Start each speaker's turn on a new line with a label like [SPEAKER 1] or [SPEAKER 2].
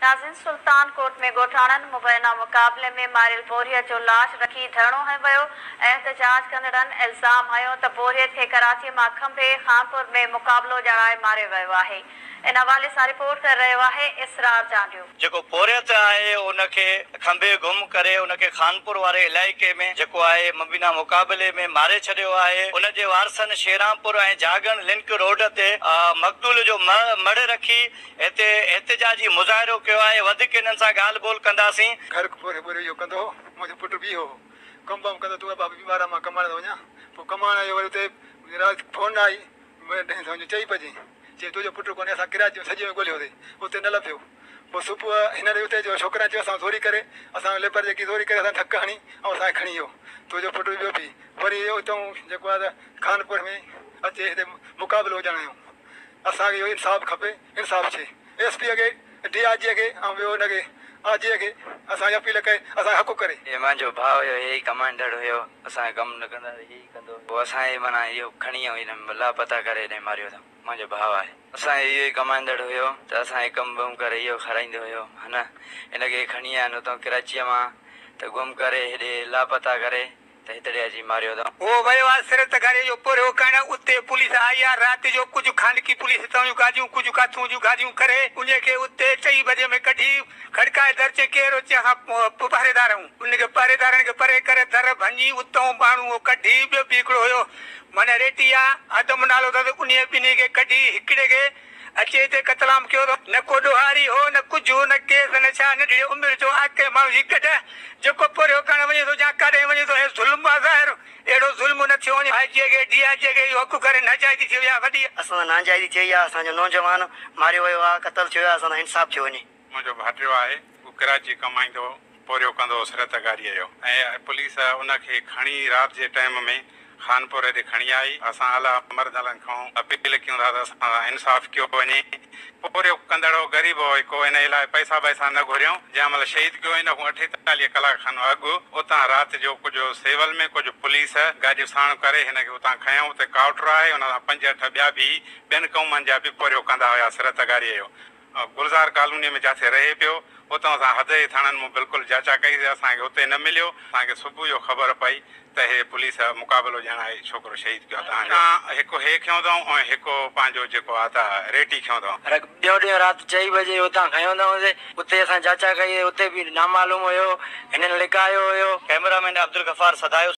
[SPEAKER 1] ناظرين سلطان ڪوٽ ۾ ڳوٺاڻن مبينا مقابلي ۾ ماريل پورهيت جو لاش رکي ڌرڻو هنيو ويو. احتجاج ڪندڙن الزام هنيو ته پورهيت کي ڪراچي مان کنڀي خانپور ۾ مقابلو ڄاڻائي ماريو ويو آهي. ان حوالي سان رپورٽ ڪري رهيو آهي اسرار چانڊيو.
[SPEAKER 2] جيڪو پورهيت آهي ان کي کنڀي گم ڪري ان کي خانپور واري علائقي ۾ جيڪو آهي مبينا مقابلي ۾ ماري ڇڏيو آهي ان جي وارثن شيرانپور ۽ جاڳڻ لنڪ روڊ تي مقتول جو مڙهه رکي هتي احتجاجي مظاهرو ڪيو آهي وڌيڪ انهن سان ڳالهه ٻولهه ڪنداسين.
[SPEAKER 3] گهر پورهيو ٻورهيو اهو ڪندو هو. منهنجو پٽ به اهو هو. ڪم بم ڪندو تون ابا بيمار آهيان مان ڪمائڻ ٿو وڃان. پوء ڪمائڻ ويو وري اتي رات فون آئي ڏهين سمجهه چئي بجي چي تنهنجو پٽ ڪونهي اسان ڪراچي ۾ سڄي ۾ ڳولهيوسي اتي نه لڀيو. پوء صبح هنن اتي جو ڇوڪرن چيو اسان زوري ڪري اسان ليبر جيڪي زوري ڪري اسان ڌڪ هڻي ۽ اسان کي کڻي ويو تنهنجو پٽ ٻيو به وري اتئون جيڪو آهي ته خانپور ۾ اچي هتي مقابلو ڄاڻايائون. اسان کي اهو انصاف کپي انصاف ڇي ايس پي کي ڊي I جي کي ۽ ٻيو ان کي آء جي کي اسان کي اپيل ڪئي اسان کي حق ڪري.
[SPEAKER 4] هي مانجو ڀاء هيو هي ئي ڪمائيندڙ هيو اسان کي ڪم نه ڪندا هي ئي ڪندو هو اسان کي معنيٰ اهو کڻي ۽ هن لاپتا ڪري هيڏانهن ماريو اٿئون مانجو ڀاء آهي اسان کي اهو ئي ڪمائيندڙ هيو ته اسان کي ڪم بم ڪري اهو کارائيندو هيو هن هن کي کڻي آيا آهن اتان ڪراچيء مان ته گم ڪري هيڏي لاپتا ڪري ته هتڙي اچي ماريو اٿئون.
[SPEAKER 5] هو ويو آ سر ته گهري جو پورهيو ڪرڻ، اتي پوليس آئي آ، رات جو ڪجهه خانگي پوليس اتان جون گاڏيون ڪجهه ڪاٿون جون گاڏيون ڪري انهي کي اتي چئي بجي ۾ ڪڍي کڙڪائي در چئي ڪير هو چي اسان پهريدار آهيون ان کي پهريدارن کي پري ڪري در ڀڃي اتئون ماڻهو اهو ڪڍي ٻيو به هڪڙو هيو معنيٰ ريٽي آ آدم نالو اٿس انهي ٻنهي کي ڪڍي هڪڙي کي اچي هتي قتلام ڪيو اٿئون. نه ڪو ڏوهاري هو نه ڪجهه، نه ڪيس نه ڇا، ننڍڙي عمر جو آ ڪنهن ماڻهو جي ڪڍ، جيڪو پورهيو ڪرڻ وڃي ٿو يا ڪاڏانهن وڃي ٿو، هي ظلم آ ظاهر اهڙو ظلم نه ٿيو وڃي. آء جي کي ڊي I جي کي اهو حق ڪري ناجائزي ٿي وئي آ وڏي.
[SPEAKER 6] اسان سان ناانجائزي ٿي وئي آ، اسان جو نوجوان ماريو ويو آ، قتل ٿيو آ، اسان سان انصاف ٿيو وڃي.
[SPEAKER 7] منهنجو ڀائٽيو آهي، هو ڪراچي ڪمائيندو هو، پورهيو ڪندو هو سرت گاڏيء جو ۽ پوليس ان کي کڻي رات جي ٽائيم ۾ خانپور هيڏي کڻي آئي. اسان اعليٰ عمردارن کان اپيل ڪيون ٿا ته اسان سان انصاف ڪيو وڃي. پورهيو ڪندڙ هو، غريب هو، ڪو ان الاء پئسا ٻئسا نه گهريائون. جنهن مهل شهيد ڪيو ان کان 48 ڪلاڪ کن اڳ اتان رات جو ڪجهه سول ۾ ڪجهه پوليس گاڏيون ساڻ ڪري هن کي اتان کنيائون. اتي ڪائوٽر آهي، ان سان پنج اٺ ٻيا به ٻين قومن جا به پورهيو ڪندا هيا سرت گاڏيء جو. گلزار ڪالونيء ۾ جاٿي رهي پيو، اتان اسان حد جي ٿاڻن مون بلڪل جاچا ڪئي سي، اسان کي اتي نه مليو. اسان کي صبح جو خبر پئي ته هي پوليس مقابلو ڄاڻائي ڇوڪرو شهيد ڪيو آ. تهان هڪ هي کنيو اٿئون ۽ هڪ پنهنجو جيڪو آ ته ريٽي کنيو اٿئون.
[SPEAKER 4] رڳ ٻيو ڏينهن رات چئي بجي اتان کنيو اٿئون سي، اتي اسان جاچا ڪئي اتي به نامعلوم هيو، هنن لڪايو هيو.
[SPEAKER 2] Camera man Abdul Ghaffar Sudhayo.